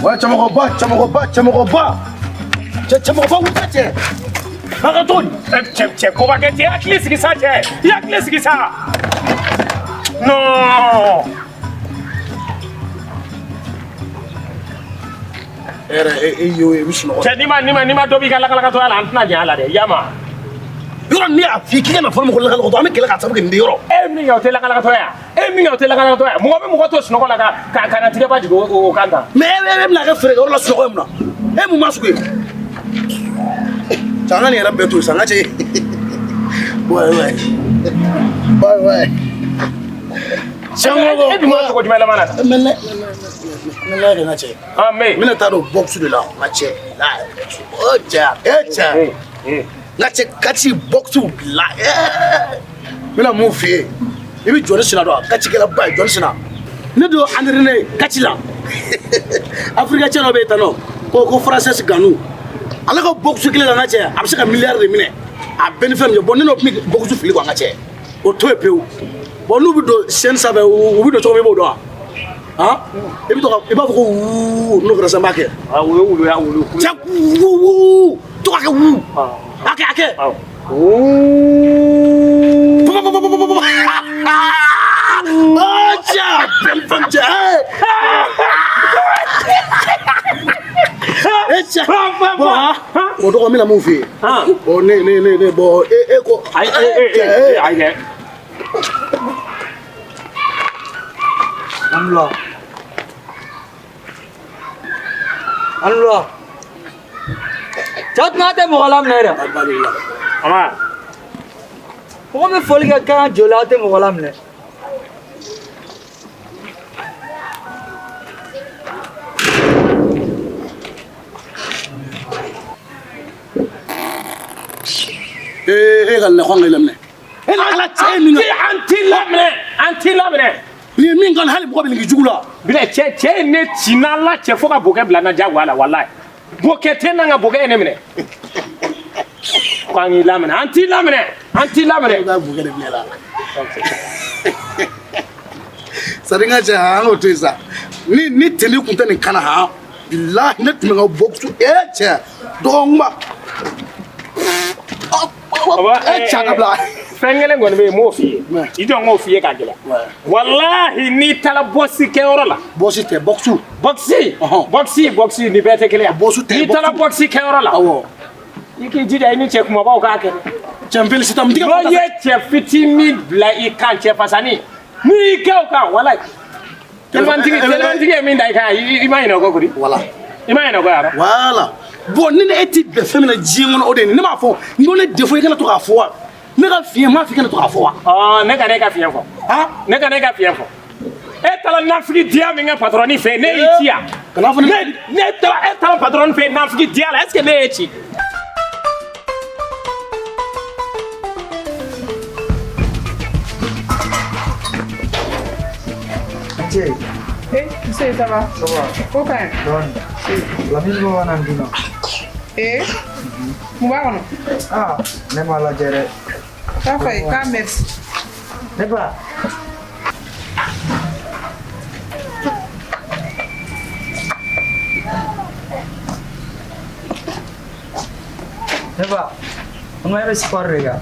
Wa cɛmɔgɔba, cɛmɔgɔba, cɛmɔgɔba, cɛ, cɛmɔgɔba, wuli cɛ, a ka to. Cɛ, cɛ, koba kɛ cɛ, hakili sigi sa, cɛ, i hakili sigi sa. Non. E yɛrɛ, e y'o ye, i bɛ sunɔgɔ. Cɛ, n'i ma dɔ b'i ka lakalakatɔya la, an tɛna jɛn a la dɛ, i y'a ma. Yɔrɔ, ne y'a f'i ye k'i kana fɔ ne ma ko lakalakatɔ, an bɛ kɛlɛ k'a sabu kɛ nin de yɔrɔ. E ye min kɛ, o tɛ lakalakatɔya. E ye min kɛ, o tɛ lakalakatɔya. Mɔgɔ bɛ mɔgɔ to sunɔgɔ la ka na tigɛba jigin o kan tan. Mais e bɛna kɛ feerekɛyɔrɔ la sunɔgɔ ye mun na? E mun ma sugu ye? Cɛ, an ka nin yɛrɛ bɛɛ to yen sa, n ka cɛ. Ouais, ouais. Ouais, ouais. Cɛmɔgɔ. E dun b'a cogo jumɛn laban na tan? Mais ne la kɛ n ka cɛ. Ah, mais. N bɛna taa don boxe de la, n ka cɛ. La, o cɛ, e cɛ. Eh, eh. N ka cɛ, catch boxe la. N bɛna mun f'i ye? I bɛ Jɔni Sina dɔn, catchkɛlaba ye Jɔni Sina. Ne don entraîné catch la. Afirika cɛ dɔ bɛ yen tan nɔ, ko Francis Ngannou. Ale ka boxe kelen na, n ka cɛ, a bɛ se ka miliyari de minɛ. A bɛɛ ni fɛn min ye. Bon, ne n'o tun bɛ boxe fili quoi, n ka cɛ. O to yen pewu. Bon, n'u bɛ don scène sanfɛ, u bɛ don cogo min, i b'o dɔn wa? Han? I bɛ to ka, i b'a fɔ ko wuu, n'o kɛra sisan, n b'a kɛ. Ah, o ye wulu ya wulu. Cɛ, wuu wuu, to ka kɛ wuu. Ah. A kɛ, a kɛ. Awɔ. Oh, cɛ, bɛɛ ni fɛn cɛ. E cɛ. Bon, han. O dɔgɔ, n bɛna mun f'i ye? Han. Bon, ne bon, e ko. Ayi, e, e, ayi dɛ. An wula. An wula. Cɛ tun tɛ mɔgɔ laminɛ dɛ. Ama. Mɔgɔ bɛ foli kɛ kan joli, aw tɛ mɔgɔ laminɛ. E ka lakɔn ka laminɛ. E la ala cɛ ye min kɛ. An t'i laminɛ. An t'i laminɛ. Nin ye min kan, hali mɔgɔ bɛ nin k'i jugu la. Bila cɛ, cɛ ye ne ci n'ala cɛ fo ka bokɛ bila n na diyagoya la, walayi. Bokɛ tɛ n na, nka bokɛ ye ne minɛ. Ko an k'i laminɛ, an t'i laminɛ, an t'i laminɛ. I b'a bokɛ de bila la. Sadi, n ka cɛ, an k'o to yen sa. Ni tenue kun tɛ nin kana han. Bilahi, ne tun bɛ n ka boxe, e cɛ dɔgɔkun ma. E cɛ, a dabila. Fɛn kelen kɔni bɛ yen, n b'o f'i ye. I jɔ, n k'o f'i ye k'a gɛlɛya. Walahi, n'i taara boxe kɛyɔrɔ la. Boxe tɛ, boxe. Boxe. Boxe, boxe ni bɛɛ tɛ kelen ye. Boxe tɛ. N'i taara boxe kɛyɔrɔ la. Awɔ. I k'i jija, i ni cɛ kumabaw k'a kɛ. Cɛ, n félicite, n tigɛ. N'o ye cɛ fitinin bila i kan, cɛ fasani n'i y'i kɛ o kan, walayi. Telimantigi ye min da i kan, i ma ɲinɛ o kɔ kori. Voilà. I ma ɲinɛ o kɔ yɛrɛ. Voilà. Bon, ni ne e ti bɛn fɛn min na diɲɛ kɔnɔ, o de ye nin. Ne m'a fɔ n ko ne défaut, i kana to k'a fɔ wa? Ne ka fiɲɛ, n m'a fɔ i kana to k'a fɔ wa? Ɔ, ne ka ne ka fiɲɛ fɔ. Han? Ne ka ne ka fiɲɛ fɔ. E taara nafigi diya min kɛ patron fɛ yen, ne y'i ci yan. Kana fɔ ne. Ne taara, e taara patron fɛ yen nafigi diya la, est ce que ne y'e ci? Cɛ. Eh, monsieur, ça va? Ça va. Ko ka ɲi? Dɔɔni. Lamini bɛ ka na n dun na. Eh, mun b'a kɔnɔ? Ah, ne m'a lajɛ dɛ. K'a fɔ ye, k'a merci. Ne ba. Ne ba, n ko e bɛ sport de kɛ.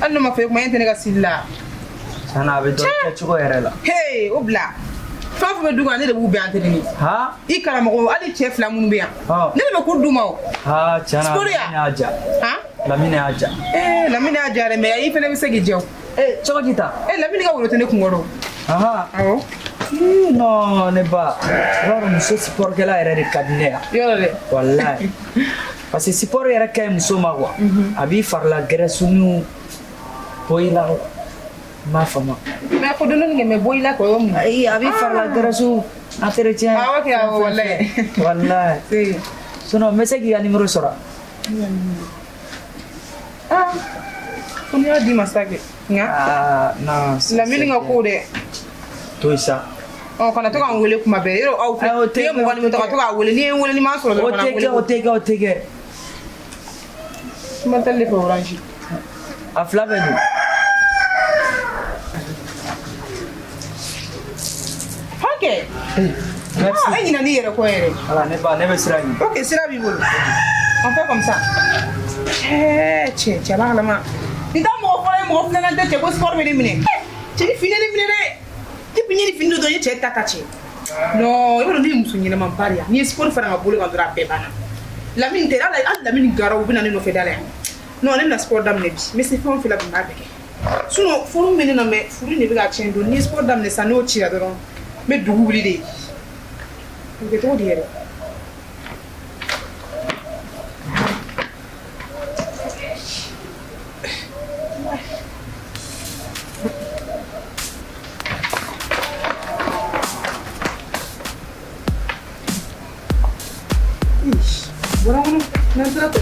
Hali n'o ma fɔ e kuma, e tɛ ne ka sili la. Tiɲɛna, a bɛ dɔn kɛcogo yɛrɛ la. Hey, o bila. Fɛn o fɛn bɛ du kɔnɔ, ne de b'u bɛɛ entraîner. Han? I karamɔgɔ, hali cɛ fila minnu bɛ yan. Ɔ. Ne de bɛ cours d'u ma o. Ha, tiɲɛna, Sport ya? Lamini y'a ja. Han? Lamini y'a ja. Eh, Lamini y'a ja dɛ, mais i fɛnɛ bɛ se k'i jɛ o. Eh, cogo di tan? Eh, Lamini ka wolo tɛ ne kun kɔrɔ. Ahan. Awɔ. Ii, non, ne ba. I b'a dɔn, muso sportkɛla yɛrɛ de ka di ne ye. Yɔrɔ dɛ. Walayi. Parce que sport yɛrɛ ka ɲi muso ma quoi. A b'i farila graisse-niw bɔ i la quoi. I m'a faamu. Mais fo dɔɔni kɛ, mais bɔ i la kɔ, o ye mun ye? Ayi, a b'i farila graisse entretien. Ah, ok, awɔ, walayi. Walayi. Si. Sinon, n bɛ se k'i ka numéro sɔrɔ? Ah, ko n'i y'a d'i ma sa kɛ. Nka Ah, non. Lamini ka ko dɛ. To yen sa. Ɔ, kana to ka n wele kuma bɛɛ. Yɔrɔ aw filɛ. Ayi, o tɛ N'i ye kɛ, mɔgɔ o numéro ta tɛ ka to k'a wele. N'i ye n wele, n'i m'a sɔrɔ O dɔrɔn, kana tɛ n kɛ, o wele. tɛ kɛ, o tɛ kɛ. Kuma tɛ ne fɛ Orange. A fila bɛɛ don. Ok. Ok. Merci. Ah, e ɲinɛn'i yɛrɛ kɔ yɛrɛ. Voilà, ne ba, ne bɛ sira ɲini. Ok, sira b'i bolo. On fait comme ça. Cɛ, cɛ, cɛ b'a kalama. Nin t'a mɔgɔ fɔlɔ ye, mɔgɔ filanan tɛ cɛ ko sport bɛ ne minɛ. Cɛ ni fini ne minɛ dɛ. Depuis n ye nin fini don dɔrɔn n ye cɛ ta ta cɛ. Non, i b'a dɔn ne ye muso ɲɛnamaba de ye. N'i ye sport fara n ka bolo kan dɔrɔn a bɛɛ banna. Lamini tɛ hali hali Lamini gara u bɛ na ne nɔfɛ da la yan. Non, ne bɛna sport daminɛ bi. N bɛ se fɛn o fɛn la bi n b'a bɛɛ kɛ. Sinon furu bɛ ne na mais furu in de bɛ ka tiɲɛ don. N'i ye sport daminɛ sisan n'o cira dɔrɔn n bɛ dugu wuli de. O bɛ kɛ cogo di yɛrɛ? Ixi, bɔra kɔnɔ n'an sera to.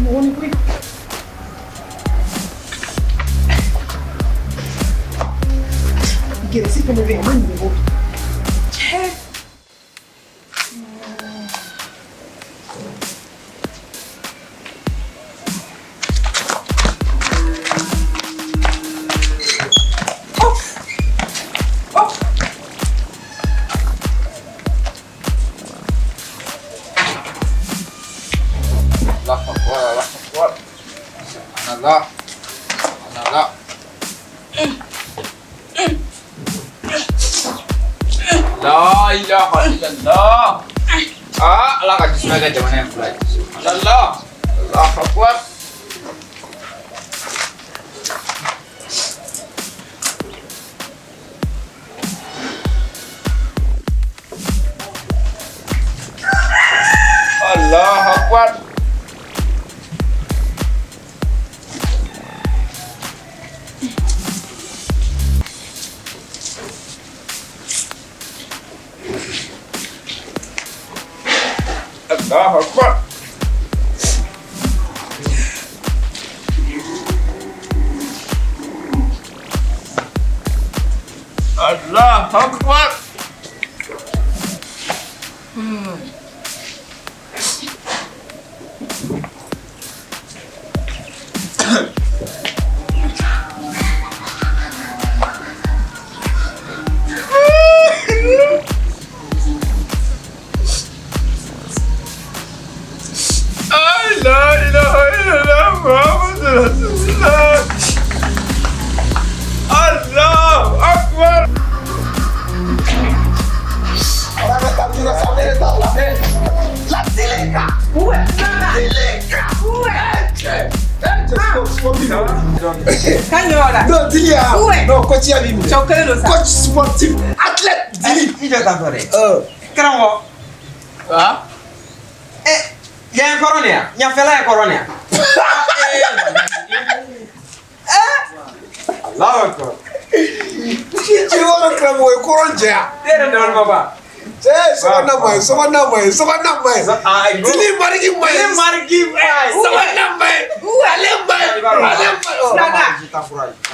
Mɔgɔ ni koyi. Gɛrɛsi fɛnɛ bɛ yen, a ma ɲinɛ bɔ. Cɛ. Oh! الله أكبر الله أكبر سبحان الله سبحان الله لا إله إلا الله آه الله قد سمعك جمعنا فلاي سبحان الله الله أكبر الله أكبر الله أكبر الله أكبر لا إله إلا الله محمد رسول الله الله أكبر Kan yɔrɔ la. Non, Dili ah. Ouais. Non, coach y'a b'i minɛ. Cɛw kelen don sa. Coach sportif, athlète, Dili. I jɔ tan tɔ dɛ Karamɔgɔ. Ah Eh, yan ye kɔrɔn de yan yanfɛla ye kɔrɔn de yan Allahu akbar Cɛ wɔɔrɔ karamɔgɔ ye kɔrɔn jɛ yan. Ne yɛrɛ dabali ma ban Cɛ sokɔnɔna ma ɲi, sokɔnɔna ma ɲi, sokɔnɔna ma ɲi. Dili mariki ma ɲi. Dili mariki ma ɲi. Sokɔnɔna ma ɲi. Ale ma ɲi. Ale ma ɲi. Filanan.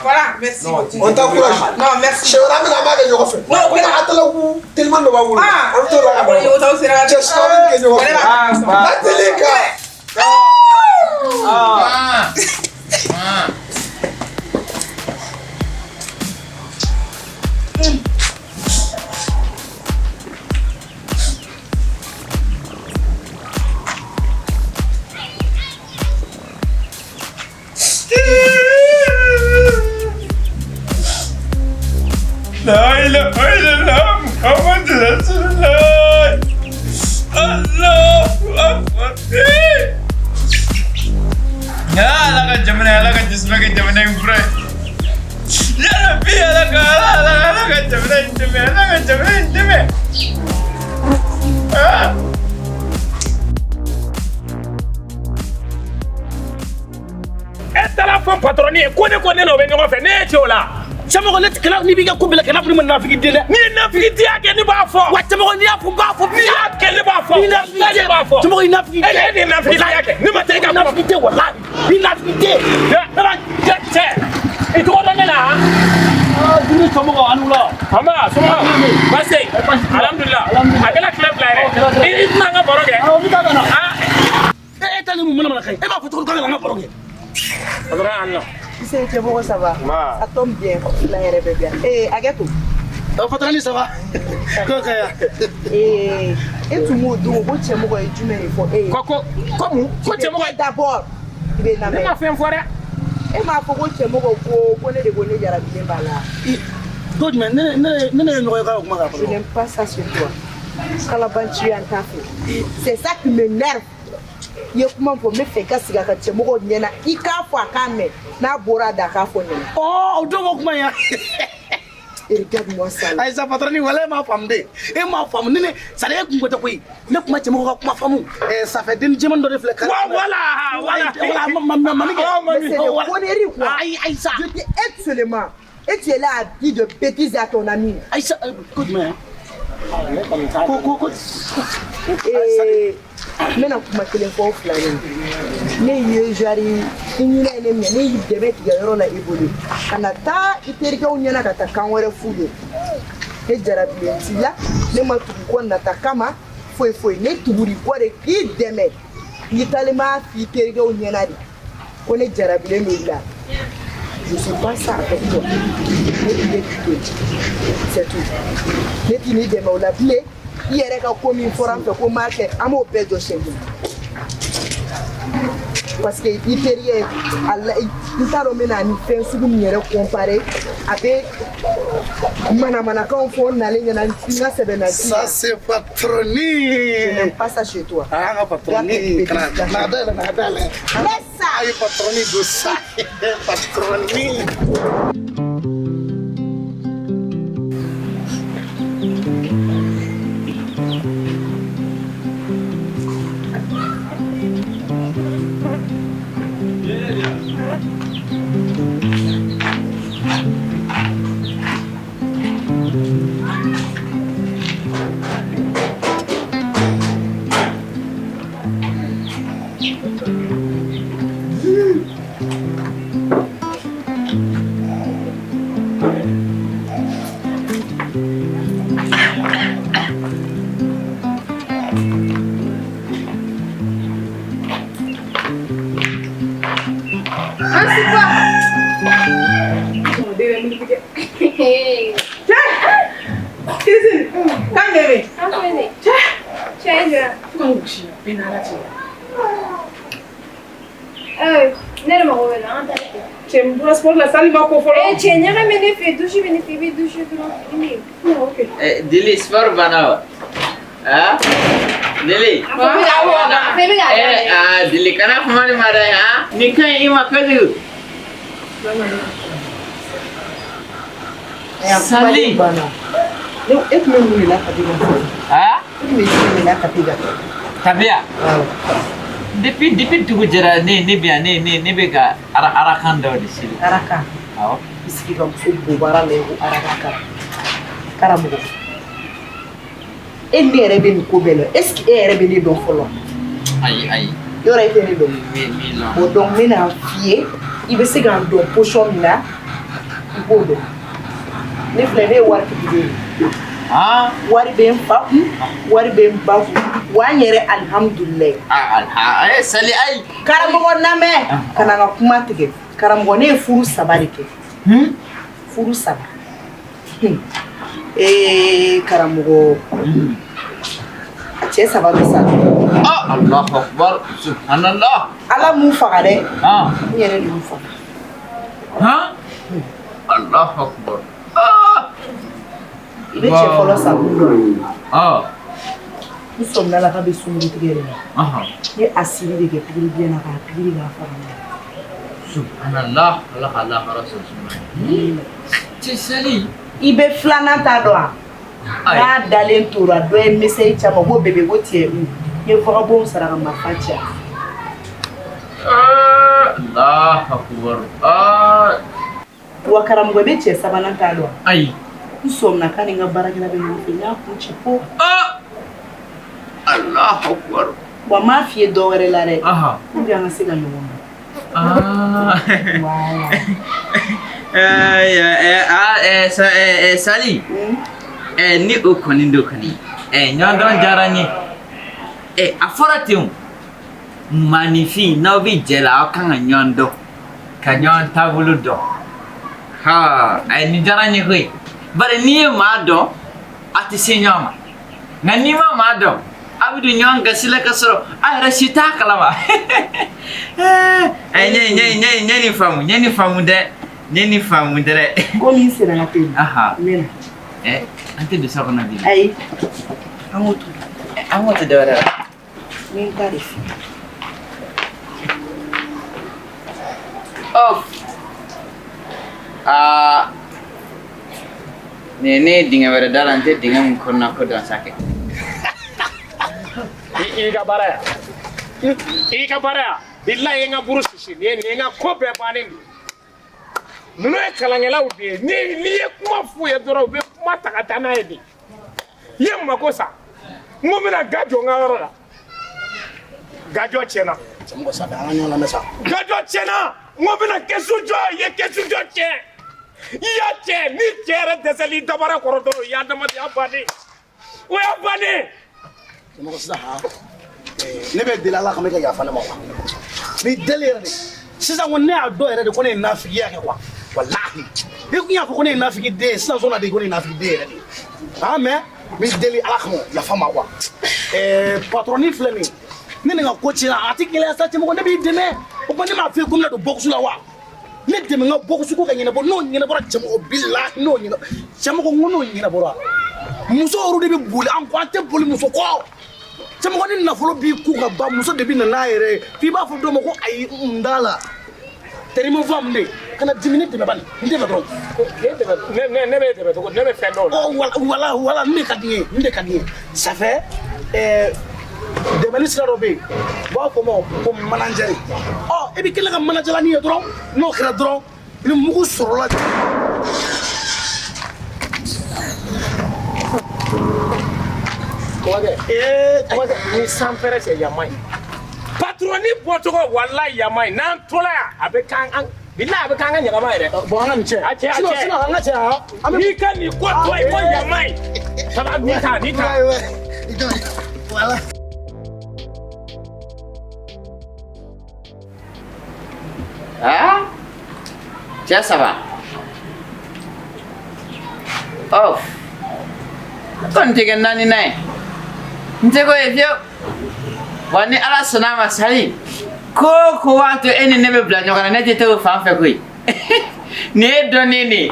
Voilà, merci beaucoup. On t'encourage. Non, merci. Siɲɛ wɛrɛ an bɛna an b'a kɛ ɲɔgɔn fɛ. Non, Komi atalaku teliman dɔ b'an bolo. Ah. An bɛ t'o la A kɔni o t'aw sera ka Cɛ sukaro bɛ kɛ ɲɔgɔn fɛ. La télé kan. لا إله إلا الله محمد رسول الله الله أكبر يا الله ka jamana Ala ka jisuma kɛ jamana in kura ye ya Rabbi Ala ka Ala Ala Ala ka jamana in dɛmɛ Ala ka jamana in dɛmɛ ah E taara fɔ patɔrɔni ye ko ne ko ne n'o bɛ ɲɔgɔn fɛ ne ye cɛ o la. Cɛmɔgɔ ne kɛlɛ n'i b'i ka ko bɛɛ la kana fɔ ne ma nafigi den dɛ. N'i ye nafigi kɛ ne b'a fɔ. Wa cɛmɔgɔ n'i y'a fɔ n b'a fɔ. N'i y'a kɛ ne b'a fɔ. I nafigi Ne den. b'a fɔ. Cɛmɔgɔ i nafigi den. E de ye nafigi kɛ. Ne ma taa i ka I kuma. nafigi den walahi. I nafigi den. Cɛ cɛ i tɔgɔ dɔn ne la han. Aa Dili cɛmɔgɔ a ni wula. Anba somɔgɔw baasi tɛ yen. Alhamdulilah. A kɛra tile fila Awɔ, kɛra yɛrɛ. tile. I tɛna an ka baro kɛ. Awɔ n bɛ taa ka na. Ah. E ta ni mun mana mana kan ye? E b'a fɔ cogo di k'an kana an ka baro kɛ? Patɔrɔn y'an nɔ. Nse cɛmɔgɔ, ça va? Ma. Ça tombe bien, fila yɛrɛ bɛ bi yan. Ee, hakɛ to. Patroni, ça va? Ko ka ya? Ee, e tun b'o dɔn ko cɛmɔgɔ ye jumɛn de fɔ e ye? Ko mun ko cɛmɔgɔ? D'abord, i bɛ Ne ma lamɛn. fɛn fɔ dɛ. E m'a fɔ ko cɛmɔgɔ ko ne de ko ne jarabilen b'a la. Ko jumɛn? Ne ye ɲɔgɔn ye k'a kuma kan Je fɔlɔ. n'aime pas ça sur toi. Kalabanciya n t'a fɛ. C'est ça qui m'énerve. I ye kuma min fɔ, n bɛ fɛ i ka sigi a ka cɛmɔgɔ ɲɛna, i k'a fɔ a k'a mɛn, n'a bɔra a da a k'a fɔ n ɲɛna. Ɔ, o don ko kuma in ya. Et regarde-moi ça là. Ayisa, patroni, wala e m'a faamu de, e m'a faamu. Ne c'est à dire e kun ko tɛ koyi, ne kuma cɛmɔgɔ ka kuma faamu. Ça fait den jɛman dɔ de filɛ. Wa voilà, voilà. Wala ma mami kɛ. Ah, Mais mami. c'est des conneries quoi. Ayi, Ayisa. Je t'aide seulement. Et tu es là à dire de bêtises à ton ami. Ayisa, ko jumɛn? Ko Ee, n bɛna kuma kelen fɔ aw fila ɲɛna. Ne ye genre i ɲinɛ ye ne minɛ, ne y'i dɛmɛ tigɛ yɔrɔ la i bolo ka na taa i terikɛw ɲɛna ka taa kan wɛrɛ f'u ye. Ne jarabilen t'i la, ne ma tugu kɔ nata kama foyi foyi, ne tugur'i kɔ de k'i dɛmɛ. N'i taalen b'a f'i terikɛw ɲɛna de ko ne jarabilen don i la. Je suis pas ça avec toi. Ne t'i bɛ to, c'est tout. Ne t'i n'i dɛmɛ o la bilen. I yɛrɛ ka ko min fɔra n fɛ ko n b'a kɛ, an b'o bɛɛ jɔ siɲɛ kelen, parce que i terikɛ a la, n t'a dɔn n bɛna ni fɛn sugu min yɛrɛ comparer, a bɛ manamanakanw fɔ n nalen ɲɛna n ka sɛbɛn na. Ça c'est patroni. Je n'aime pas ça chez toi. Ah, an ka patroni kana na dayɛlɛ, na dayɛlɛ. Laisse ça. Ayi, patroni don sa, patroni. An si quoi? Hey. Christine, kan bébé. An filɛ nin ye. Cɛ ye jɔn? Fo ka n gosi bɛɛ n'Ala cɛ. Eh, ne yɛrɛ mago bɛ la, an ta kɛ. Cɛ, n bɔra sport la, sali ma ko fɔlɔ. Eh, cɛ, ɲaga bɛ ne fɛ, douche bɛ ne fɛ, i bɛ douche dɔrɔn. I ni. Ok. Eh, Dili, sport banna wa? Ah? Dili. A fɔ bɛ ka a fɔ bɛ ka Eh, ah, Dili, kana kuma ni ma dɛ, ah? Nin ka ɲi i ma kojugu. Sali. Banna. Ne e tun bɛ mun de la ka di ka? Ah? E tun bɛ jumɛn de la ka di ka? Tabiya. Awɔ. Depuis dugu jɛra, ne bɛ yan, ne bɛ ka arakan dɔ de seli. Araka. Awɔ. I sigi ka muso bobara la i ko araka kara. Karamɔgɔ. E ni ne yɛrɛ bɛ nin ko bɛɛ la. Est ce que e yɛrɛ bɛ ne dɔn fɔlɔ? Ayi, ayi. Yɔrɔ e tɛ ne dɔn. Mi lɔn. Bon, donc n bɛna f'i ye, i bɛ se k'an dɔn position min na, i b'o dɔn. Ne filɛ, ne ye waritigi de ye. Ah? Wari bɛ n fa kun, wari bɛ n ba kun, wa n yɛrɛ alihamudulilayi. Ah, ah, eh, Sali, ayi. Karamɔgɔ lamɛn, ka na n ka kuma tigɛ. Karamɔgɔ, ne ye furu saba de kɛ. Furu saba. Ee karamɔgɔ, a cɛ saba bɛ sa. Ah, Allahu akbar. Subhanallah. Ala m'u faga dɛ. Ah. N yɛrɛ de y'u faga. Han? Allahu akbar. Ah! I bɛ cɛ fɔlɔ sa kun dɔn. Ah. N sɔmina la k'a bɛ sunkurutigɛ de la. Aha. Ne ye asiri de kɛ pikiri biyɛn na k'a pikiri k'a faga. Subhanallah. Allah Allah rasul subhanallah. Cɛ Sali. I bɛ filanan ta dɔn wa? Ayi. N'a dalen tora, dɔ ye message ci a ma ko bébé ko tu es où? N ye vagabond sara ka marifa ci a ma. Ah, Allahu akbar. Ah. Wa karamɔgɔ, i bɛ cɛ sabanan ta dɔn wa? Ayi. N sɔmina k'a ni n ka baarakɛla bɛ ɲɔgɔn fɛ, n y'a kun ci po. Ah! Allahu akbar. Wa n m'a f'i ye dɔ wɛrɛ la dɛ. Aha. Pour que an ka se ka ɲɔgɔn dɔn. Ah. Voilà. Eh, eh, ah, eh, eh, eh, Sali. Eh, ni o kɔni do kɔni. Eh, ɲɔgɔndɔn diyara n ye. Eh, a fɔra ten o. Maaninfin, n'aw bɛ jɛ la, aw kan ka ɲɔgɔn dɔn. Ka ɲɔgɔn taabolo dɔn. Ha, ayi nin diyara n ye koyi. Bari n'i ye maa dɔn, a tɛ se ɲɔgɔn ma. Nka n'i ma maa dɔn, a bɛ don ɲɔgɔn gasi la ka sɔrɔ a yɛrɛ si t'a kalama. Ayi n ye nin faamu, n ye nin faamu dɛ. N ye nin faamu dɛrɛ. Komi n senna ka teli. Aha. N bɛ na. Ɛ, an tɛ don so kɔnɔ bi. Ayi, an k'o to. An k'o to dɔ wɛrɛ la. N bɛ n ta de f'i ye. Oh. Aa. Nin ye ne ye dingɛ wɛrɛ da la n tɛ dingɛ min kɔnɔna ko dɔn sa kɛ. I ka baara yan. I ka baara yan. Bilahi ye n ka buru sisi nin ye nin ye n ka ko bɛɛ bannen de ye. Ninnu ye kalankɛlaw de ye. N'i ye kuma f'u ye dɔrɔn u bɛ kuma ta ka taa n'a ye de. I ye n mako sa. N ko n bɛna ga jɔ n ka yɔrɔ la. Gajɔ tiɲɛna. Cɛmɔgɔ sa an ka ɲɔgɔn lamɛn sa. Gajɔ tiɲɛna. N ko n bɛna kɛsu jɔ i ye kɛsu jɔ tiɲɛ. I y'a tiɲɛ ni cɛ yɛrɛ dɛsɛl'i dabara kɔrɔ dɔrɔn o y'i adamadenya bannen. O y'a bannen. Cɛmɔgɔ sisan han ne bɛ deli ala kama i ka yafa ne ma quoi. N b'i deli yɛrɛ de. Sisan ko ne y'a dɔn yɛrɛ de ko ne ye nafigiya kɛ quoi. Walahi. I kun y'a fɔ ko ne ye nafigi den ye sisan sɔnna de ko ne ye nafigi den yɛrɛ de ye. Ah mais n b'i deli ala kama yafa n ma quoi. Patron filɛ nin ye. Ne ni n ka ko tiɲɛna a tɛ gɛlɛya sa cɛmɔgɔ ne b'i dɛmɛ. O tuma ne m'a f'i ye ko n bɛna don boxe la wa? Ne dɛmɛ n ka boxe ko ka ɲɛnabɔ n'o ɲɛnabɔra cɛmɔgɔ bilahi n'o ɲɛnabɔ cɛmɔgɔ n ko n'o ɲɛnabɔra muso yɛrɛ de bɛ boli an kɔ an tɛ boli muso kɔ cɛmɔgɔ ni nafolo b'i ku ka ban muso de bɛ na n'a yɛrɛ ye f'i b'a fɔ dɔ ma ko ayi n t'a la terima faamu de kana dimi ne dɛmɛ bani n dɛmɛ dɔrɔn. Ne bɛ dɛmɛ cogo di ne bɛ fɛn dɔw la. Ɔ wala wala nin de ka di n ye nin de ka di n ye ça fait dɛmɛni sira dɔ bɛ yen u b'a fɔ o ma ko manajɛri ɔ i bɛ kelen ka manajɛlani ye dɔrɔn n'o kɛra dɔrɔn ni mugu sɔrɔla. Kɔkɛ kɔkɛ ni sanpɛrɛ cɛ yan man ɲi patroni bɔcogo walayi yan man ɲi n'an tola yan a bɛ k'an an bilahi a bɛ k'an ka ɲagama yɛrɛ. Bon an ka nin cɛ. A cɛ a sinon cɛ sinon an ka cɛ han. N'i ka nin ko tɔ ye ko yan man ɲi. Saba nin ta nin ta. Voilà. Ah? Cɛ saba. Oh. Kɔni tɛ kɛ naaninan ye. N tɛ k'o ye fiyewu. Wa ni Ala sɔnna a ma sali ko o ko b'a to e ni ne bɛ bila ɲɔgɔn na ne tɛ taa o fan fɛ koyi. Nin ye dɔnni de ye.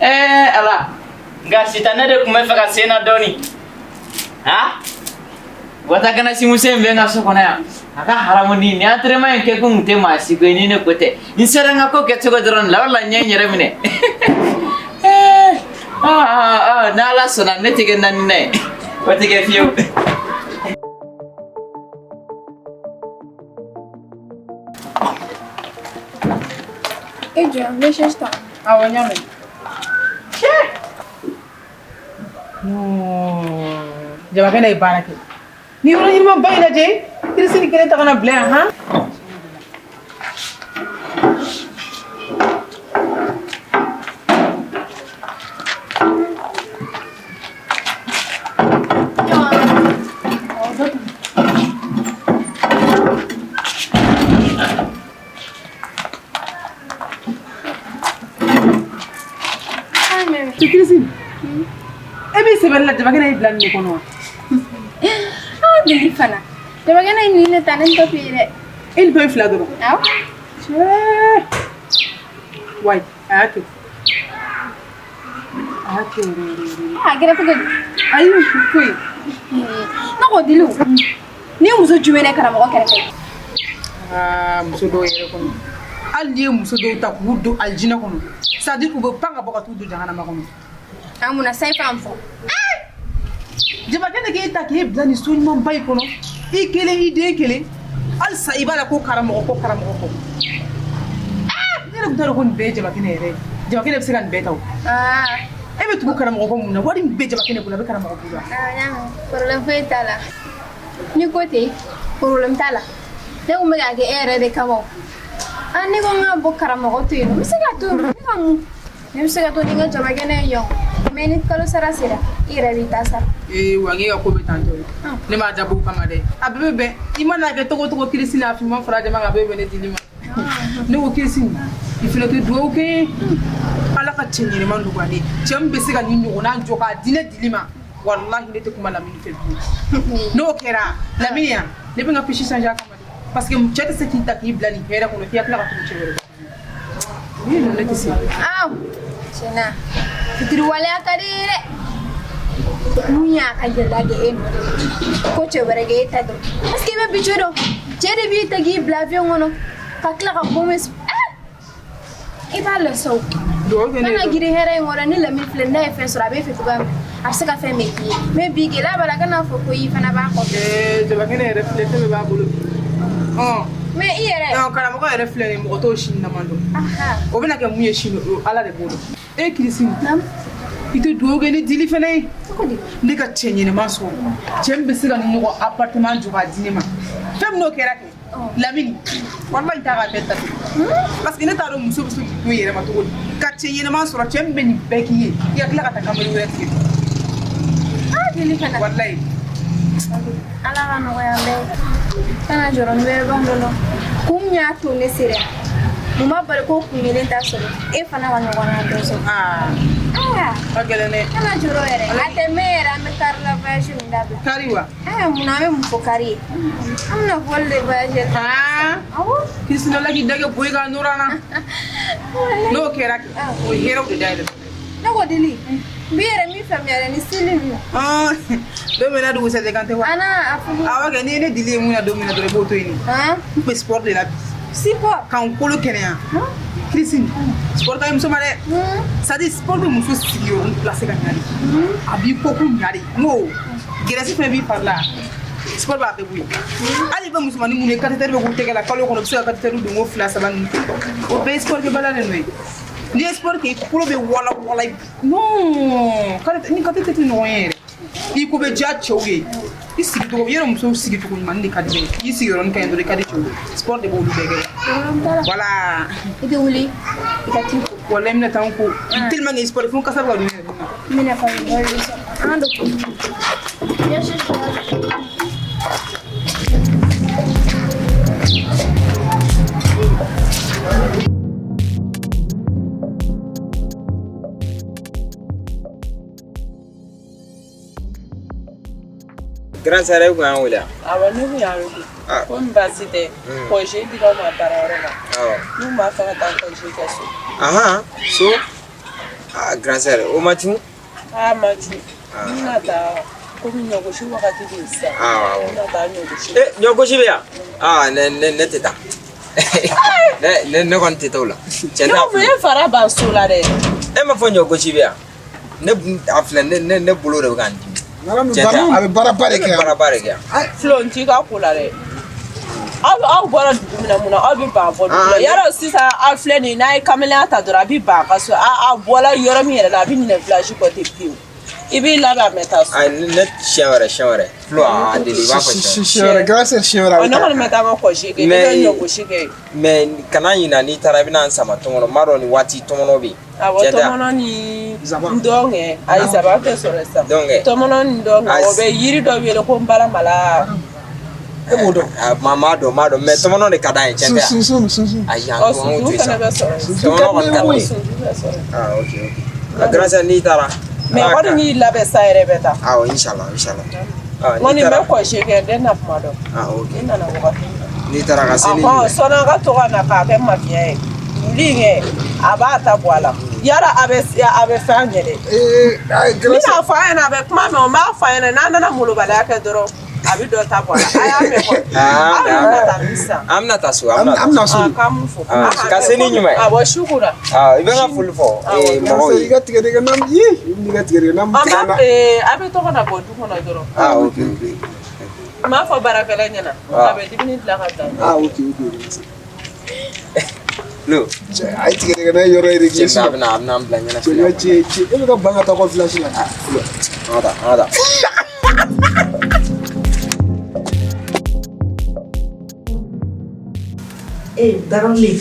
Ɛɛ Ala. Nka sitanɛ de tun bɛ fɛ ka sen na dɔɔni. Han? Wataganasimuso in bɛ n ka so kɔnɔ yan a ka haramu ni nin entraînement in kɛ kun tun tɛ maa si ko ye ni ne ko tɛ n sera n ka ko kɛcogo dɔrɔn de la o de la n ye n yɛrɛ minɛ n'ala sɔnna ne tɛ kɛ naaninan ye o tɛ kɛ fiyewu. E jɔ n bɛ chaise ta. Awɔ n y'a mɛn. Non jabakɛnɛ ye baara kɛ ni yɔrɔ ɲumanba in lajɛ kirisini kelen ta ka na bila yan han. Kirisi e b'i sɛbɛn la jabakɛnɛ y'i bila nin de kɔnɔ wa? Ah, deli fana. Jabakɛnɛ ye nin ne ta ne tɛ f'i ye dɛ. E ni tɔ ye fila dɔrɔn. Awɔ. Cɛɛ. Wayi a y'a kɛ. A y'a kɛ yɛrɛ yɛrɛ yɛrɛ. A kɛra cogo di? Ayi foyi. Ne ko diliw. Ni muso jumɛn ne karamɔgɔ kɛrɛfɛ? Aa muso dɔw yɛrɛ kɔnɔ. Hali n'i ye muso dɔw ta k'u don alijinɛ kɔnɔ c'est à dire u bɛ pan ka bɔ ka t'u don jahanama kɔnɔ. A mun na sa i f'an fɔ? Jabakɛnɛ k'e ta k'e bila nin so ɲumanba in kɔnɔ i kelen i den kelen halisa i b'a la ko karamɔgɔ ko karamɔgɔ ko. Ne yɛrɛ tun t'a dɔn ko nin bɛɛ ye jabakɛnɛ yɛrɛ ye jabakɛnɛ bɛ se ka nin bɛɛ ta o. E bɛ tugu karamɔgɔ kɔ mun na wari min bɛ jabakɛnɛ bolo a bɛ karamɔgɔ bolo wa. N y'a mɛn problème foyi t'a la. Ni ko ten problème t'a la. Ne kun bɛ k'a kɛ e yɛrɛ de kama o. Ah ne ko n ka bɔ karamɔgɔ to yen nɔ n bɛ se ka to yen ne ka mun ne bɛ se ka to ni n ka jabakɛnɛ ye yan mais ni kalo sara sera i yɛrɛ b'i ta sara. Ee wa e ka ko bɛ tan tɔ ne m'a dabɔ o kama dɛ a bɛɛ bɛ bɛn i mana kɛ togo togo kirisi n'a finman fara jama kan a bɛɛ bɛ bɛn ne dili ma. Ne ko Kirisi, i fana tɛ dugawu kɛ Ala ka cɛ ɲɛnɛma nɔgɔya ne ye, cɛ min bɛ se ka nin ɲɔgɔnna jɔ k'a di ne dili ma. Walahi ne tɛ kuma Lamini fɛ bilen. N'o kɛra Lamini yan, ne bɛ n ka fiche changer a kama dɛ, parce que cɛ tɛ se k'i ta k'i bila nin hɛrɛ kɔnɔ k'i ka tila ka tugu cɛ wɛrɛ kɔ. Ne tɛ se. Aw, tiɲɛna fitiriwaleya ka di ye dɛ. Mun y'a ka gɛlɛya kɛ e nɔ de ye ko cɛ wɛrɛ kɛ e ta dɔn, parce que i bɛ bi cɛ dɔn, cɛ de b'i ta k'i bila avion kɔnɔ ka tila ka bɔ i b'a lasa o. Dugawu kɛ ne ye. Kana girin hɛrɛ in kɔrɔ. Ni Lamini filɛ, n'a ye fɛn sɔrɔ, a b'e fɛ cogoya min na, a bɛ se ka fɛn bɛɛ k'i ye, mais bi gɛlɛya b'a la, kan'a fɔ ko i fana b'a kɔfɛ. Ee, jabakɛnɛ yɛrɛ filɛ, fɛn bɛɛ b'a bolo bi. Ɔn. Mais i yɛrɛ. Non, karamɔgɔ yɛrɛ filɛ nin ye, mɔgɔ t'o sini nama dɔn. O bɛna kɛ mun ye sini, o Ala de b'o dɔn. E Kirisi, i tɛ dugawu kɛ ni dili fana ye. Ne ka cɛ ɲɛnɛma sɔrɔ, cɛ min bɛ se ka nin ɲɔgɔn appartement jɔ k'a di ne ma. Fɛn min n'o kɛra kɛ Lamini, walahi n t'a ka bɛɛ ta tugun, parce que ne t'a dɔn muso bɛ se k'i to i yɛrɛ ma cogo di ka cɛ ɲɛnɛma sɔrɔ, cɛ min bɛ nin bɛɛ k'i ye, i ka tila ka taa kamalen wɛrɛ tigɛ. Ah, dili fana. Walahi. Ala ka nɔgɔya bɛɛ ye. Kana jɔrɔ, n bɛɛ b'an dɔn. Kun min y'a to ne sera yan, mun b'a bali ko kun kelen t'a sɔrɔ e fana ka ɲɔgɔnna dɔ sɔrɔ? Aa, ka gɛlɛn dɛ. Kana jɔrɔ yɛrɛ, a tɛ mɛn yɛrɛ, an bɛ kari la voyage min dabila. Kari wa? Aa, munna an bɛ mun fɔ kari ye? An bɛna vol de voyage la. Awɔ. Kirisi ala k'i dɛgɛ boyi ka nɔrɔ an na. N'o kɛra kɛ, o ye hɛrɛw de dayɛlɛ. Ne ko dili, n b'i yɛrɛ min faamuya dɛ, ni seli ninnu. Don min na dugusɛjɛ kan tɛ wa? A n'a a fugu. Awɔ kɛ, n'i ye ne dili ye mun na don min na dɔrɔn, i b'o to yen. N bɛ sport de la bi. Sport? Ka n kolo kɛnɛya. Kirisi, sport ka ɲi muso ma dɛ. C'est à dire sport bɛ muso sigiyɔrɔ place ka ɲa de. A b'i kɔkun ɲa de. N ko graisse fɛnɛ b'i fari la. Sport b'a bɛɛ bɔ yen. Hali i bɛ musomanin minnu ye catheter bɛ k'u tɛgɛ la kalo kɔnɔ, u bɛ se ka catheter don ko fila saba ninnu. O bɛɛ ye sport kɛbaliya de nɔ ye. N'i ye sport kɛ, i kolo bɛ wala wala. Non, ni catheter tɛ ɲɔgɔn ye yɛrɛ. I ko bɛ diya cɛw ye. I sigi cogo, yɔrɔ musow sigi cogo ɲuman de ka di bɛɛ ye. I sigiyɔrɔnin ka ɲi dɔrɔn, i ka di cɛw ye. Sport de b'olu bɛɛ kɛ. Voilà. I tɛ wuli i ka t'i ko. Walahi n bɛna taa n ko. Tellement que sport fo n kasa bɛ ka don n yɛrɛ na. N bɛna fa dɔ de sɔrɔ. An ka don. Viens chercher. Grand sœur, e kun y'an wele wa? Awɔ, ne kun y'a wele. Komi baasi tɛ, congé dira aw ma baarayɔrɔ la. Awɔ. N'u b'a fɛ ka taa congé kɛ so. Ahan, so? Ah, grand sœur, o ma cun? Aa, ma cun. N bɛna taa komi ɲɔgosi wagati de ye sisan. Awɔ, awɔ. N bɛna taa ɲɔgosi. Eh, ɲɔgosi bɛ yan? Ah, ne tɛ taa. Ne kɔni tɛ taa o la. Cɛ Ne t'a ko e fara ban so la dɛ. E ma fɔ ɲɔgosi bɛ yan? Ne a filɛ, ne bolo de bɛ ka n dimi. A bɛ baaraba de kɛ. Ne bɛ baaraba de kɛ yan. Filo, n t'i ka ko la dɛ. Aw bɔra dugu min na, mun na aw bɛ ban bɔ dugu la? Yarɔ sisan aw filɛ nin ye, n'a ye kamalenya ta dɔrɔn a bɛ ban a ka so. A bɔla yɔrɔ min yɛrɛ la, a bɛ ɲinɛ village kɔ ten pewu. I b'i labɛn a mɛ taa so. Ayi, ne siɲɛ wɛrɛ, siɲɛ wɛrɛ. Filo, a deli, i b'a fɔ siɲɛ wɛrɛ. Grand sœur, siɲɛ wɛrɛ a bɛ Ne taa. kɔni bɛ taa n ka congé kɛ, ne bɛ ɲɔgosi kɛ. Mais kana ɲina, n'i taara i bɛna n sama tɔmɔnɔ. N b'a dɔn nin waati tɔmɔnɔ bɛ yen. Awɔ, tɔmɔnɔ ni ndɔnkɛ. Ayi, zaban tɛ sɔrɔ sisan. Tɔmɔnɔ ni ndɔnkɛ, o bɛ yiri dɔ wele ko nbalamala. E b'o dɔn? Maa dɔn, maa dɔn, mais tɔmɔnɔ de ka d'an ye, tiɲɛ tɛ wa? Sunsun, sunsun. Ayi, an Ɔ, k'o to sunsun yen sa. fana bɛ sɔrɔ yen. Tɔmɔnɔ kɔni ka d'an ye. Sunsun bɛ sɔrɔ yen. Ah, ok, ok. A grand sœur, n'i taara. Mais kɔni n'i labɛn sa yɛrɛ bɛ taa. Awɔ, inshallah, inshallah. Ah, N kɔni n'i bɛ taara. congé kɛ, den na kuma dɔn. Ah, ok. Ne nana wagati min na. N'i taara ka se ni Ɔhɔn, sɔnni an ka to ka na k'a kɛ mafiya ye. Wuli in kɛ, a b'a ta bɔ a la. Yala a bɛ fɛn ɲɛ dɛ. N bɛna fɔ a ɲɛna, a bɛ kuma mɛn, o n b'a fɔ a ɲɛna, n'a nana molobaliya kɛ dɔrɔn, a bɛ dɔ ta bɔ a la. A y'a mɛn kɔni. Aw bɛna taa min sisan? An bɛna taa so, an bɛna so. K'an m'u fo. Ka se ni ɲuman ye. Awɔ, su kora. Ah, i bɛ n ka foli fɔ mɔgɔw ye. I ka tigɛdɛgɛ na, i n'i ka tigɛdɛgɛ na An b'a a bɛ tɔgɔ na bɔ du kɔnɔ dɔrɔn. Ah, ok, ok. N b'a fɔ baarakɛla ɲɛna, a bɛ dumuni dilan ka bila. Ah, ok, ok. Lo. A ye tigɛdɛgɛ na yɔrɔ ye de k'i Cɛ, a bɛna an bila ɲɛnafin Cɛ, la. cɛ, cɛ, e bɛ ka ban ka taa kɔ village la. An ka taa, an ka taa. Eh, Darling,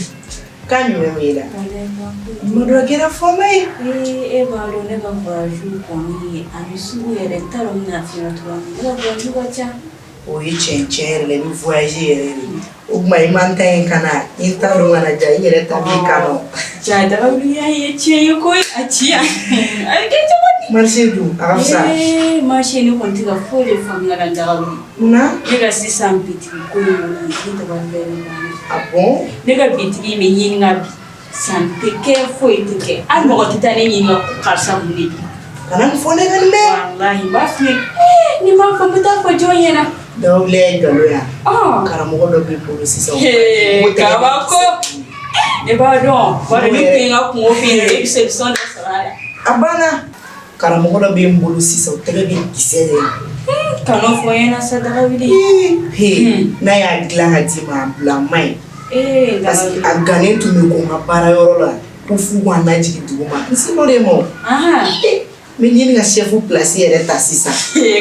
k'a ɲuman b'i la. Tuma dɔ kɛra fɔma ye. Ee, e b'a dɔn ne ka voyage kɔni, a bɛ sugu yɛrɛ, n t'a dɔn n bɛna f'i ɲɛna cogoya min. Ne ka voyage ka ca. O ye tiɲɛ tiɲɛ yɛrɛ la, i bɛ voyager yɛrɛ de. O tuma i man ta in kana i t'a dɔn kana ja i yɛrɛ ta b'i kan nɔ. Ja dagawuli y'a ye tiɲɛ ye koyi, a ci yan. A bɛ kɛ cogo di? Marché dun, a ka fisa. Ee, marché ne kɔni tɛ ka foyi de faamuya la dagawuli. Munna? Ne ka sisan bitigi ko in kɔni, ne dabali bɛ ne banna. Ah bon? Ne ka bitigi bɛ ɲininka bi. San tɛ kɛ, foyi tɛ kɛ. Hali mɔgɔ tɛ taa ne ɲininka ko karisa mun de bi. Kana nin fɔ ne ka nin mɛn. Walahi n b'a f'i ye. Ee, ni n m'a fɔ n bɛ taa fɔ jɔn ɲɛna? Dawula ye nkalon ya. Ɔn. Karamɔgɔ dɔ b'i bolo sisan. Ee, kabako. Ne b'a dɔn. Bari ne tun ye n ka kungo f'i ɲɛna, e bɛ solution dɔ sɔrɔ a la. A banna. Karamɔgɔ dɔ bɛ n bolo sisan, o tɛgɛ bɛ kisɛ de la. Kan'o fɔ n ɲɛna sa Dagawuli. He, n'a y'a dilan ka d'i ma, a bila a ma ɲi. Ee, Parce que a gannen tun bɛ ko n ka baara yɔrɔ la ko f'u k'a lajigin dugu ma. N se l'o de ma o. N bɛ ɲini ka chef place yɛrɛ ta sisan.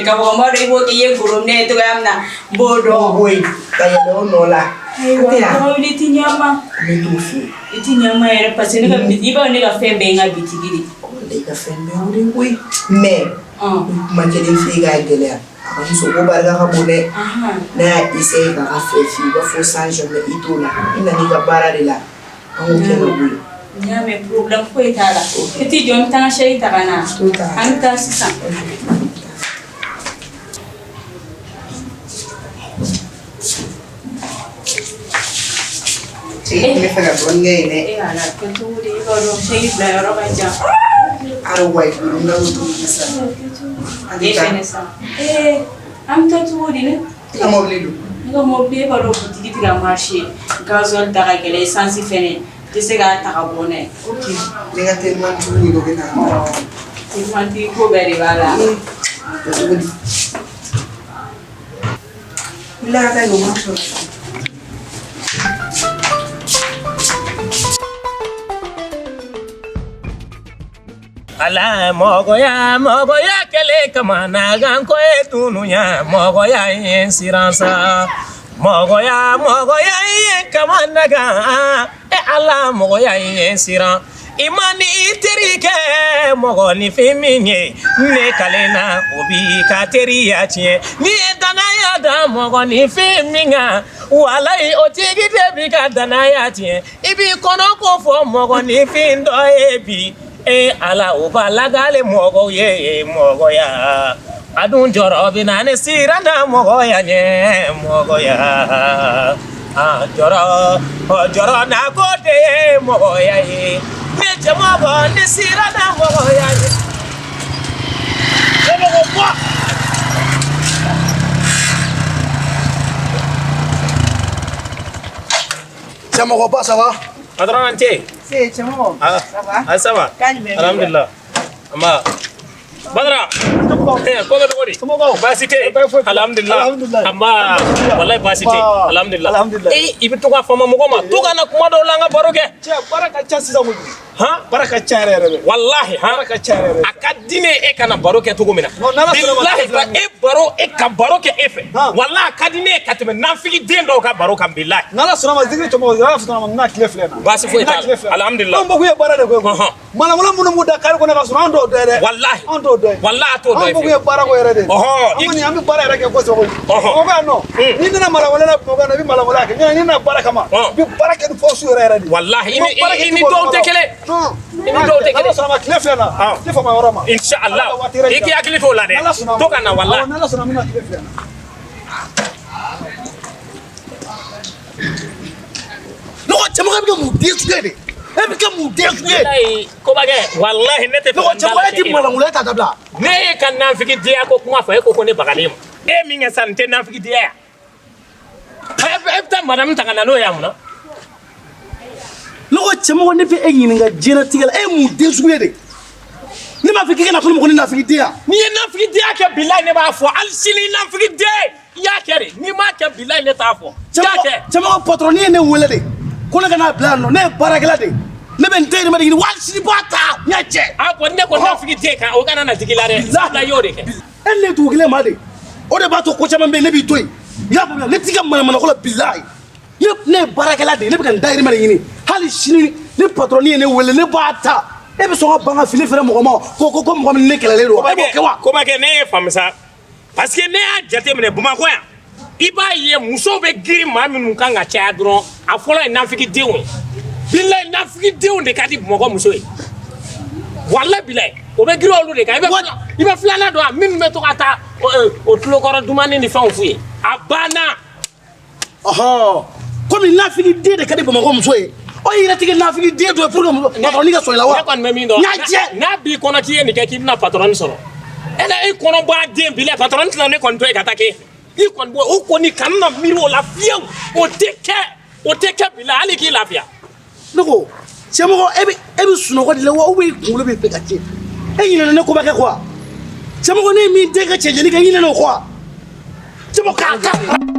Karamɔgɔ n b'a dɔn i b'o kɛ i ye gorobinɛ ye cogoya min na, n b'o dɔn. O b'o ye ka yɛlɛ o nɔ la. Ayiwa An tɛ yan. Dagawuli, i ti ɲɛ n ma. N bɛ t'o fɛ yen. I ti ɲɛ n ma yɛrɛ parce que ne ka bitigi, i b'a dɔn ne ka fɛn bɛɛ ye n ka bitigi de. I ka fɛn bɛɛ o de ye koyi. Mais n bɛ kuma kelen f'i ye k'a gɛlɛya. A ka muso ko barika ka bon dɛ. N'a y'a essayer k'a ka fɛ f'i ye, i b'a fɔ sans jamais i t'o la. I nan'i ka baara de la. An k'o kɛ ka bɔ yen. N y'a mɛn, problème foyi t'a la. I t'i jɔ, n bɛ taa n ka chèque ta ka na. An bɛ taa sisan. Cɛ, i tun bɛ fɛ ka dɔɔnin kɛ yen dɛ. E ala kɛ cogo di, i b'a dɔn chèque bila yɔrɔ ka jan. Ari wa i bolo n bɛ cogo di sisan? An E tɛ taa. fɛnɛ sa. Ee, an bɛ taa cogo di ne? I ka mobili don. Ne ka mobili, e b'a dɔn butigi tɛ ka marcher. Gasoil da ka gɛlɛn, essence fɛnɛ. N tɛ se k'a ta ka bɔ n'a ye. Ok. Ne ka telimantigi ɲini o bɛ na. Telimantigi ko bɛɛ de b'a la. Kɛ cogo di? Wuli ka taa yen, o ma sɔrɔ. Ala mɔgɔya mɔgɔya kɛlen kama na ko ye dunuya mɔgɔya ye siran sa mɔgɔya mɔgɔya ye kama na e ala mɔgɔya ye siran i ma ni i teri kɛ mɔgɔninfin min ye ne kalen na o b'i ka teriya tiɲɛ n'i ye danaya da mɔgɔninfin min kan walayi o tigi de b'i ka danaya tiɲɛ i b'i kɔnɔ ko fɔ mɔgɔninfin dɔ ye bi e ala o b'a lagale mɔgɔw ye mɔgɔya a dun jɔrɔ bɛ na ne siran na mɔgɔya ɲɛ mɔgɔya a jɔrɔ ɔ jɔrɔ na ko de ye mɔgɔya ye ne cɛmɔgɔ ne siran na mɔgɔya ɲɛ. Cɛmɔgɔ bɔ. Cɛmɔgɔba, ça va? Patron an ce. Se cɛmɔgɔ. Ah, Ça va? ah, ça va. Kan jumɛn b'i la? Alhamdulillah. Amba. Badara. Eh, ko bɛ cogo di? Baasi tɛ yen. Alhamdulillah. Amba. Wallahi baasi tɛ yen. Alhamdulillah. Eh, i bɛ to k'a fama mɔgɔ ma. To ka na kuma dɔw la an ka baro kɛ. Cɛ, baara ka ca sisan kojugu. Han? Baara ka ca yɛrɛ yɛrɛ de. Wallahi han. Baara ka ca yɛrɛ yɛrɛ. A ka di ne ye e ka na baro kɛ cogo min na. Non, n'Ala sɔnna ma, Bilahi ka e baro e ka baro kɛ e fɛ. Wallahi a ka di ne ye ka tɛmɛ nafigi den dɔw ka baro kan bilahi. N'Ala sɔnna ma zikiri cɛmɔgɔ, n'Ala sɔnna ma n bɛna tile filɛ na. Baasi foyi t'a N bɛna tile la. filɛ na. Alhamdulillah. Anw bɔ kun ye baara de ko ye koyi. Manamana minnu b'u da kari kɔnɔ ka sɔrɔ an t'o dɔn dɛ. Walahi. An t'o dɔn. Walahi a t'o dɔn Anw bɔ kun ye baara ko yɛrɛ de ye. Ɔhɔn. An kɔni an bɛ baara yɛrɛ kɛ kosɛbɛ koyi. Ɔhɔn. Bamakɔ yan nɔ. N'i nana marawale la Bamakɔ yan nɔ, i bɛ marawale kɛ. N'i nana baara kama, i bɛ baara kɛ ni force yɛrɛ yɛrɛ de ye. Walahi, i ni- I ma baara kɛ i ni cogo dɔw dɔ tɛ la. kelen. Non. I ni dɔw tɛ kelen. N'Ala sɔnna ma tile filɛ na. Tɛ fama yɔrɔ ma. Inshallah. Ala ka waati yɛrɛ I k'i hakili t'o la dɛ. N'Ala sɔnna ma. To ka na walahi. Awɔ, n'Ala sɔnna ma n bɛna tile filɛ na. Ne ko cɛmɔgɔ, e bɛ kɛ mun den sugu ye de? E bɛ kɛ mun den sugu ye? Walahi, kobakɛ, walahi ne tɛ Ne ko cɛmɔgɔ, e ti malankolon ta dabila. Ne ye ka nafigidenya ko kuma fɔ, e ko ko ne bagalen ma. E ye min kɛ sisan, nin tɛ nafigidenya ye. E bɛ taa madame ta ka na n'o ye yan mun na? Ne ko cɛmɔgɔ, ne bɛ e ɲininka diɲɛlatigɛ la, e ye mun den sugu ye de? Ne m'a fɔ k'i kana fɔ ne ma ko ne nafigiden. N'i ye nafigidenya kɛ bilahi ne b'a fɔ hali sini nafigiden i y'a kɛ de, n'i m'a kɛ bilahi ne t'a fɔ. I y'a kɛ. Cɛmɔgɔ, patron ye ne wele de ko ne ka n'a bila yan nɔ, ne ye baarakɛla de ye, ne bɛ n dayirimɛ de ɲini, wa hali sini b'a ta n y'a cɛ. A ko ne ko nafigiden kan o kana na digi i la dɛ, sabula i y'o de kɛ. E ni ne ye dugu kelen maa de ye, o de b'a to ko caman bɛ yen ne b'i to yen, i y'a faamuya? Ne t'i ka manamanako la bilahi. Ne ye baarakɛla de ye, ne bɛ ka n dayirimɛ de ɲini, hali sini ni patron ye ne wele ne b'a ta. E bɛ sɔn ka ban ka fini feere mɔgɔ ma ko mɔgɔ min ni ne kɛlɛlen don, e b'o kɛ wa? Kobakɛ, ne ye faamu sa, parce que ne y'a jateminɛ Bamakɔ yan, I b'a ye musow bɛ girin maa minnu kan ka caya dɔrɔn, a fɔlɔ ye nafigidenw ye. Bilayi, nafigidenw de ka di Bamakɔ muso ye. Walayi bilayi, o bɛ girin olu de kan. I bɛ filanan dɔn, a minnu bɛ to ka taa o tulokɔrɔ dumani ni fɛnw f'u ye, a banna. Ɔhɔ, komi nafigi den de ka di Bamakɔ muso ye, o yɛrɛ tɛ kɛ nafigi den dɔ ye pour que patron ka sɔn i la wa? Ne kɔni bɛ min dɔn, N y'a jɛ. n'a b'i kɔnɔ k'i ye nin kɛ k'i bɛna patron sɔrɔ, e la e kɔnɔ bɔ a den bi la, patron tɛna ne kɔni to yen ka taa k'e i kɔni bɔ o kɔni kana na miiri o la fiyewu. O tɛ kɛ, o tɛ kɛ bi la, hali k'i lafiya. Ne ko cɛmɔgɔ, e bɛ sunɔgɔ de la wa, ou bien i kunkolo bɛ fɛ ka tiɲɛ? E ɲinɛna ne ko bɛ kɛ quoi? Cɛmɔgɔ, ne ye min den ka cɛjɛni kɛ, i ɲinɛna o kɔ wa? Cɛmɔgɔ, k'a ka